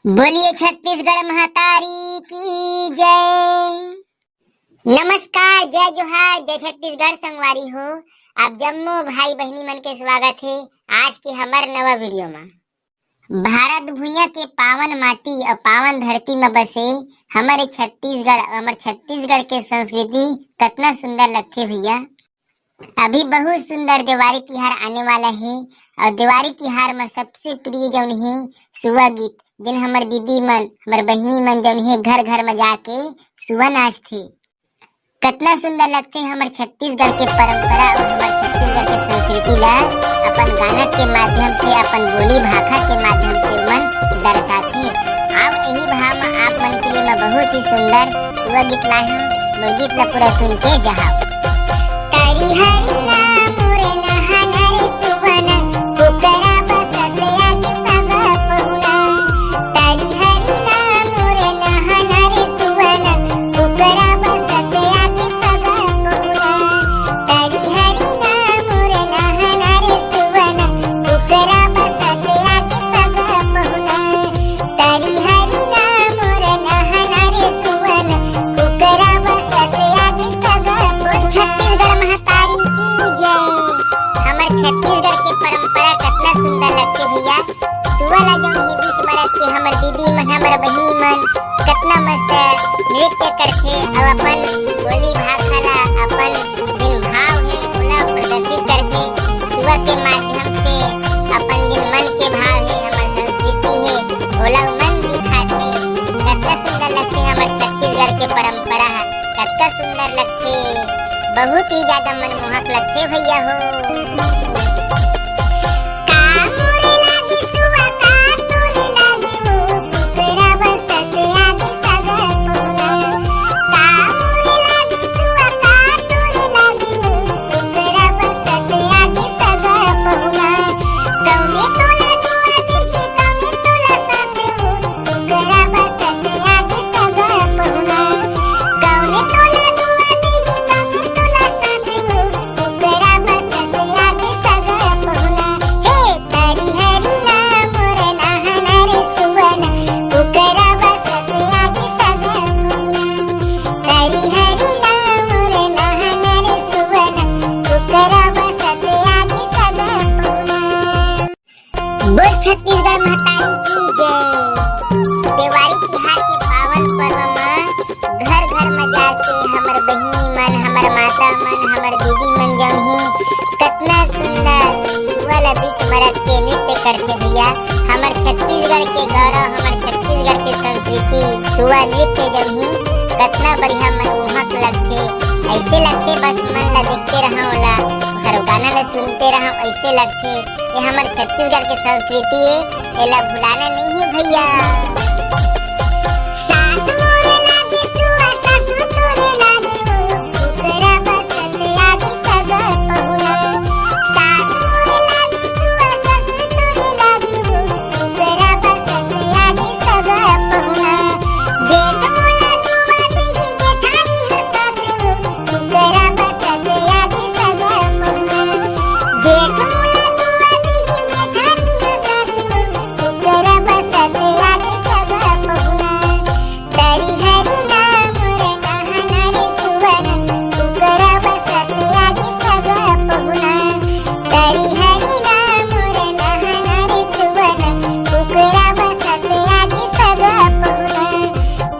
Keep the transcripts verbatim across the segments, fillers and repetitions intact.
बोलिए छत्तीसगढ़ महतारी की जय। नमस्कार, जय जोहार, जय छत्तीसगढ़ संगवारी हो। आप जम्मो भाई बहिनी मन के स्वागत हे आज के हमर नवा वीडियो में। भारत भुइयां के पावन माटी और पावन धरती में बसे हमर छत्तीसगढ़, हमर छत्तीसगढ़ के संस्कृति कतना सुंदर लगथे भैया। अभी बहुत सुंदर देवारी तिहार आने वाला हे और देवारी तिहार में सबसे प्रिय जौन हे सुआ गीत, जिन हमर दीदी मन, हमर बहिनी मन जौन हे घर घर में जाके सुआ नाचथे। कतना सुंदर लगथे हमर छत्तीसगढ़ के परंपरा और हमर छत्तीसगढ़ के संस्कृति ला अपन गाना के माध्यम से, अपन बोली भाखा के माध्यम से मन दर्शाथे। आप यही भाव में आप मन के लिए मैं बहुत ही सुंदर सुआ गीत लाए हूँ। मोर गीत ला पूरा सुन के जहाओ। तरी हरी ना मोरे नहाना रे सुवन, कुकरा बसत आगे सब पहुना। तरी हरी ना मोरे नहाना रे सुवन, कुकरा बसत आगे सब पहुना। तरी हरी ना मोरे नहाना रे सुवन, कुकरा बसत आगे सब पहुना। तरी हरी ना मोर नहाना रे सुवन, कुकरा बसत आगे सब पहुना। छत्तीसगढ़ महतारी की जय। हमर छत्तीसगढ़ के परंपरा कतना सुंदर लगथे भैया। सुआ ला जौन हे बीच में रख के हमर दीदी मन, हमर बहिनी मन कतना मस्त नृत्य करथे और अपन बोली भाखा ला, अपन जौन भाव हे ओला प्रदर्शित करथे। सुआ के माध्यम से अपन जौन मन के भाव हे, हमर संस्कृति हे, ओला मन दिखाथे। कतका सुंदर लगथे हमर छत्तीसगढ़ के परंपरा ह, कतका सुंदर लगथे, बहुत ही ज्यादा मनमोहक लगथे भैया हो। का मोरे लागे सुआ, का तोरे लागे मुंह, कुकरा बसत आगे सब पहुना। का मोरे लागे सुआ, का तोरे लागे मुंह, कुकरा बसत आगे सब पहुना। कौने तोला दुआ दिही, कौने तोला साथ हो, कुकरा बसत आगे सब पहुना। कौने तोला दुआ दिही, कौने तोला साथ हो, कुकरा बसत आगे सब पहुना। हे तरी हरी ना मोर नहाना रे सुवन, कुकरा बसत आगे सब पहुना। तरी हरी ना मोर नहाना रे सुवन, कुकरा बसत आगे सब पहुना। बोल छत्तीसगढ़ महतारी की जय। देवारी तिहार के पावन पर्व में घर घर में जाके हमर बहिनी मन, हमर माता मन, हमर दीदी मन जौन हे कतना सुंदर सुआ ला बीच में रख के नृत्य करथे भैया। हमर छत्तीसगढ़ के गौरव, हमर छत्तीसगढ़ के संस्कृति सुआ नृत्य जौन हे कतना बढ़िया मनमोहक लगथे। ऐसे लगथे बस मन ला देखते रहव, ओला हर गाना ला सुनते रहव, ऐसे लगथे। ये हमर छत्तीसगढ़ के संस्कृति हे, एला भुलाना नहीं हे भैया। सास मोरे लागे सुआ, ससुर तोरे लागे मुंह, कुकरा बसत आगे सब पहुना। सास मोरे लागे सुआ, ससुर तोरे लागे मुंह, कुकरा बसत आगे सब पहुना। जेठ मोला दुआ दिही, जेठानी ह साथ हो, कुकरा बसत आगे सब पहुना। जेठ मोला दुआ दिही, जेठानी ह साथ हो, कुकरा बसत आगे सब पहुना। तरी हरी ना मोर नहाना रे सुवन, कुकरा बसत आगे सब पहुना। तरी हरी ना मोर नहाना रे सुवन, कुकरा बसत आगे सब पहुना।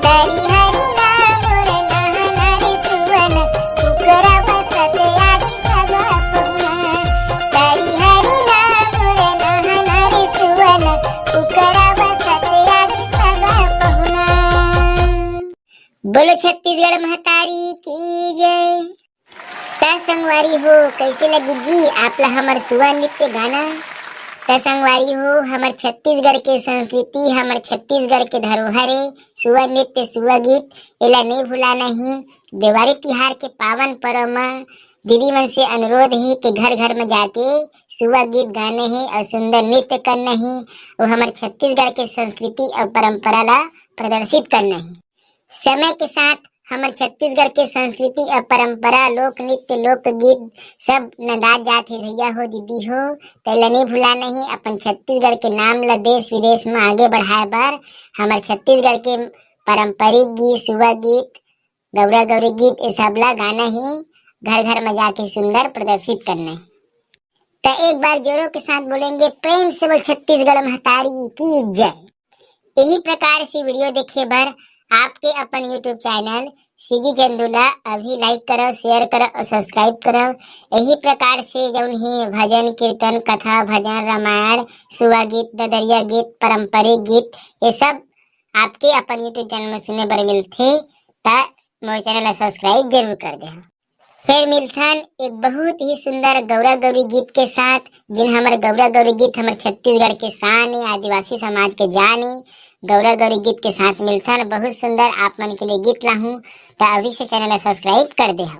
तरी हरी ना मोर नहाना रे सुवन, कुकरा बसत आगे सब पहुना। तरी हरी ना मोर नहाना रे सुवन, कुकरा बसत आगे सब पहुना। बोलो छत्तीसगढ़ महतारी की जय। त संगवारी हो, कैसे लगी जी आप ला हमर सुआ नृत्य गाना? त संगवारी हो, हमर छत्तीसगढ़ के संस्कृति, हमर छत्तीसगढ़ के धरोहर हे सुआ नृत्य, सुआ गीत, एला नहीं भुलाना ही। देवारी तिहार के पावन पर्व म दीदी मन से अनुरोध हे कि घर घर में जाके सुआ गीत गाने हे और सुंदर नृत्य करना हे, वो हमर छत्तीसगढ़ के संस्कृति और परंपरा ला प्रदर्शित करना हे। समय के साथ हमर छत्तीसगढ़ के संस्कृति अउ परंपरा, लोक नृत्य, लोकगीत सब नंदात जात हे भैया हो, दीदी हो। तेला नहीं भुला नहीं, अपन छत्तीसगढ़ के नाम ला देश विदेश में आगे बढ़ाए बर हमर छत्तीसगढ़ के पारंपरिक गीत, सुआ गीत, गौरा गौरी गीत, ये सब ला गाना ही, घर घर में जाके सुंदर प्रदर्शित करना है। तो एक बार जोरों के साथ बोलेंगे, प्रेम से बोल छत्तीसगढ़ महतारी की जय। यही प्रकार से वीडियो देखे बर आपके अपन YouTube चैनल सीजी चंदूला अभी लाइक करो, शेयर करो और सब्सक्राइब करो। यही प्रकार से जौन ही भजन, कीर्तन, कथा, भजन, रामायण, सुआ गीत, ददरिया गीत, पारंपरिक गीत, ये सब आपके अपन YouTube चैनल में सुने बर मिलथे। त मोर चैनल ला सब्सक्राइब जरूर कर दे। फिर मिलथन एक बहुत ही सुंदर गौरा गौरी गीत के साथ, जिन हमर गौरा गौरी गीत हमर छत्तीसगढ़ के शान है, आदिवासी समाज के जान है। गौरा गौरी गीत के साथ मिलथन, बहुत सुंदर आप मन के लिए गीत लाहूं, त अभी से चैनल ला सब्सक्राइब कर दे हो।